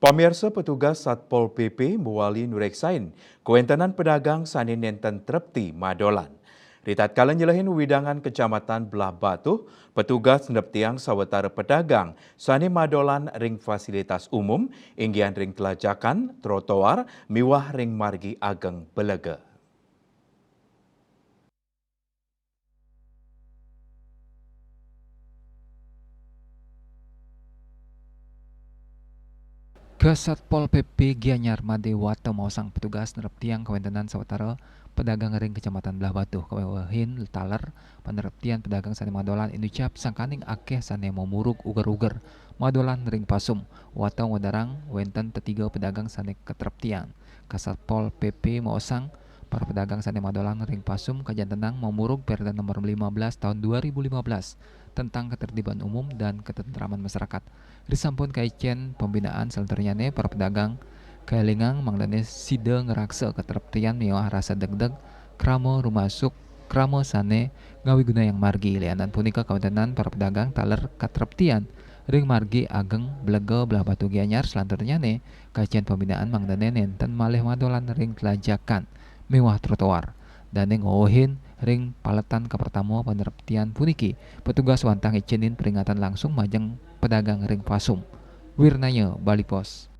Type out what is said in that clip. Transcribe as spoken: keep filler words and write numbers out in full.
Pamirsa, petugas Satpol P P mawali nureksain kawéntenan pedagang sané nénten trepti madolan. Ritatkala nyelehin wewidangan Kecamatan Blahbatuh, petugas nreptiang sawetara pedagang sané madolan ring fasilitas umum, inggihan ring telajakan, trotoar, miwah ring margi ageng belega. Kasatpol P P Gianyar Made Wata maosang petugas nreptiang kawéntenan sawetara pedagang ring Kecamatan Blahbatuh, kawewehin taler panreptian pedagang sané madolan inucap sangkaning akéh sané mamurug uger-uger madolan ring pasum. Wata ngwedarang wénten tetiga pedagang sané katreptian. Kasatpol P P maosang para pedagang sané madolan ring pasum kajantenang mamurug Perda nomor lima belas tahun dua ribu lima belas tentang ketertiban umum dan ketentraman masyarakat. Risampun kaicén pembinaan, salanturnyané para pedagang kaélingang mangdané sida ngraksa katreptian miwah rasa degdeg krama rumasuk krama sané ngawigunayang margi. Lianan punika, kawéntenan para pedagang taler katreptian ring margi ageng belega Blahbatuh Gianyar, salanturnyané kaicén pembinaan mangdané nénten malih madolan ring telajakan miwah trotoar. Dané ngwewehin ring paletan kapertama panreptian puniki, petugas wantah ngicénin peringatan langsung majeng pedagang ring pasum. Wirnaya, Bali Post.